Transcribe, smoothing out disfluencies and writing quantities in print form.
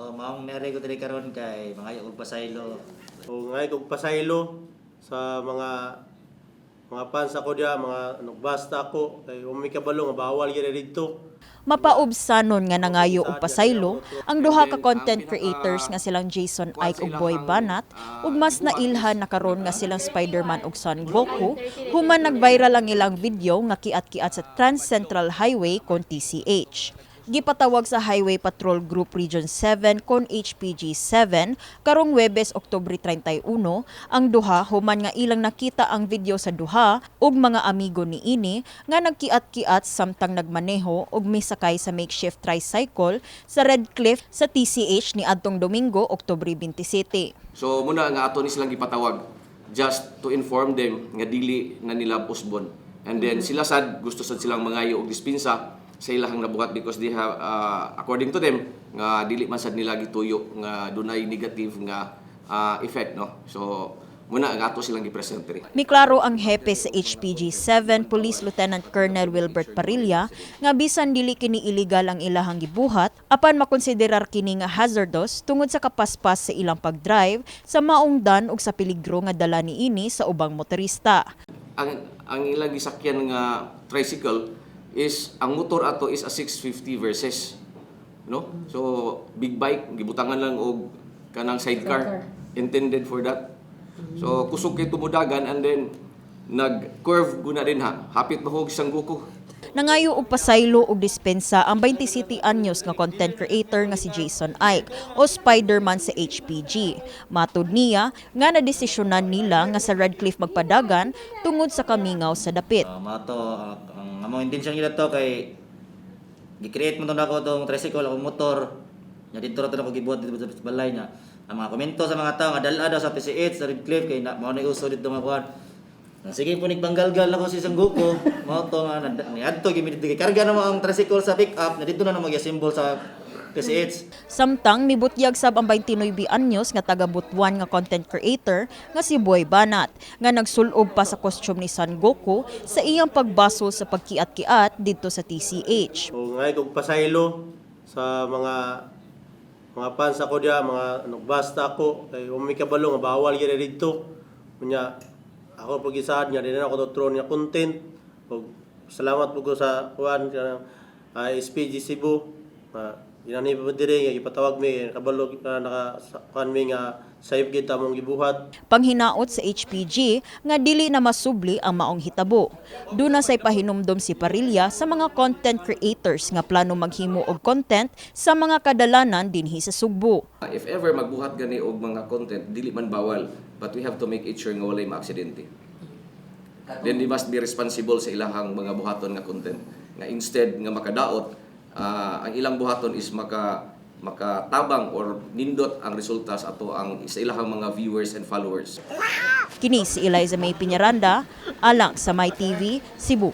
Oh, maong nere ko diri karon kay mangayo og pasaylo. O ngay kog pasaylo sa mga fans ako diya, mga basta ako kay umi kabalo nga bawal gyud didto. Mapaubsanon nga nangayo og pasaylo ang duha ka content creators nga silang Jason Ike ug Boy Banat ug mas nailhan na karon nga silang Spider-Man ug Son Goku human nag-viral ang ilang video nga kiat-kiat sa Trans Central Highway kon TCH. Gipatawag sa Highway Patrol Group Region 7 kon HPG 7 karong Webes, Oktubre 31, ang duha human nga ilang nakita ang video sa duha ug mga amigo niini nga nagkiat-kiat samtang nagmaneho ug misakay sa makeshift tricycle sa Red Cliff sa TCH ni adtong Domingo, Oktubre 27. So muna nga ato ni silang gipatawag just to inform them nga dili na nila usbon. And then sila sad gusto sad silang mangayo og dispensa sa ilahang nabuhat because they have according to them nga dili man sad nila gituyo nga dunay negative nga effect, no. So muna nga ato silang gipresent diri. Miklaro ang hepe sa HPG 7, Police Lieutenant Colonel Wilbert Parilla, nga bisan dili kini illegal ang ilahang gibuhat, apan makonsiderar kini nga hazardous tungod sa kapaspas sa ilang pagdrive sa maong dan ug sa peligro nga dala niini sa ubang motorista. Ang ilang gisakyan nga tricycle is ang motor ato is a 650 Versys, no? So big bike, gibutangan lang og kanang sidecar intended for that. So kusog kay tumudagan and then nag-curve guna din ha. Hapit mahog isang Goku. Nangayo og pasaylo og dispensa ang 27 anyos nga content creator nga si Jason Ike o Spider-Man sa HPG. Matud niya nga nadesisyonan nila nga sa Red Cliff magpadagan tungod sa kamingaw sa dapit. Mao to ang among intention gyud to kay gi-create mo to nako tong tricycle, akong motor. Nya didto ra to nako gibuhat dito sa balay niya. Ang mga komento sa mga tao nga dala daw sa TCH sa Red Cliff kay na, mao na uso didto nga kuan. Na sige po nigpanggalgal ako si Son Goku. Mao to nga niadto gyud mi didto, karga na mo ang tricycle sa pick up na didto na na mag-assemble sa TCH. Samtang mibutyag sab ang 29 anyos nga taga Butuan nga content creator nga si Boy Banat nga nagsulob pa sa costume ni Son Goku sa iyang pagbasol sa pagkiat-kiat didto sa TCH. O ngay kog pasaylo sa mga fans ako diya, mga basta ako kay umi kabalo nga bawal gyud didto. Unya ako pag-isaad nga dili na ako tutron nga content ug salamat po ko sa kuan kanang SPG Cebu nga ginani pa diri nga gipatawag mi kabalo naka kuan mi nga safe gyud ta among gibuhat. Panghinaot sa HPG nga dili na masubli ang maong hitabo. Duna say pahinumdom si Parilla sa mga content creators nga plano maghimo og content sa mga kadalanan dinhi sa Sugbo. If ever magbuhat gani og mga content, dili man bawal, but we have to make it sure nga walay maaksidente. Then they must be responsible sa ilahang mga buhaton nga content. Nga instead nga makadaot, ang ilang buhaton is makatabang or nindot ang resulta sa ato ang sa ilahang mga viewers and followers. Kini si Eliza May Piñaranda, alang sa My TV, Cebu.